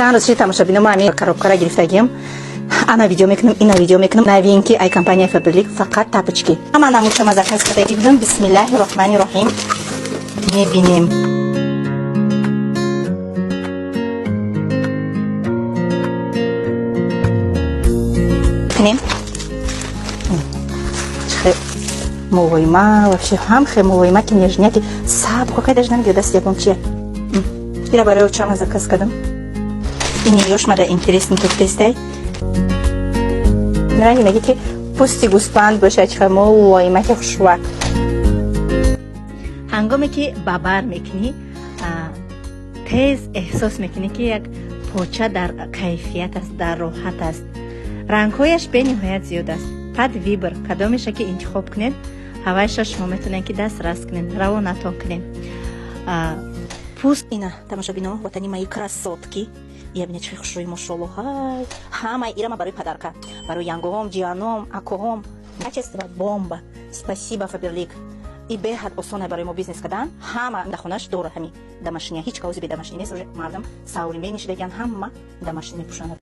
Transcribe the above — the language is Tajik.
Чанд рӯз ши, тамошобино, ма ами коробкара гирифтагиам, ана видео мекунам, ина видео мекунам. Новинки ай компания Фаберлик, фақат тапочки. Ама намучама заказ кардаги будам. Бисмиллаҳи роҳмани роҳим, мебинем. Кунем. Чихе мулоима, вообще ҳам хе мулоима, ки нежняки саб, какая даже намедиҳад даст ягон чия. Ира барои очама заказ кардам. Ини ёшмада интересный туфтестай. Ранги меги ки пӯсти гӯспанд бошад, чихе мулоима, ки хушвак. Ҳангоме ки бабар мекунӣ, тез эҳсос мекунӣ, ки як поча дар кайфият аст, дар роҳат аст. Рангҳояш бениҳоят зиёд аст. Под выбор, кадомеша ки интихоб кунед, ҳавайша шумо метавонед, ки дастрас кунед, равонатон кунед. Пӯст ина, тамошобино, ватани мои красотки, я бина, чӣ хушрӯи, мошолло. Ҳай, ҳамаи ирама барои подарка, барои янгоҳом, ҷианом, акоҳом. Качество бомба. Спасибо, Фаберлик. И беҳад осона барои мо бизнес кардан. Ҳама да хонаш дора ҳами домашняя, ҳеҷ каузи бе домашний нест. Уже мардам современный шидагиан, ҳама домашний мепӯшанд.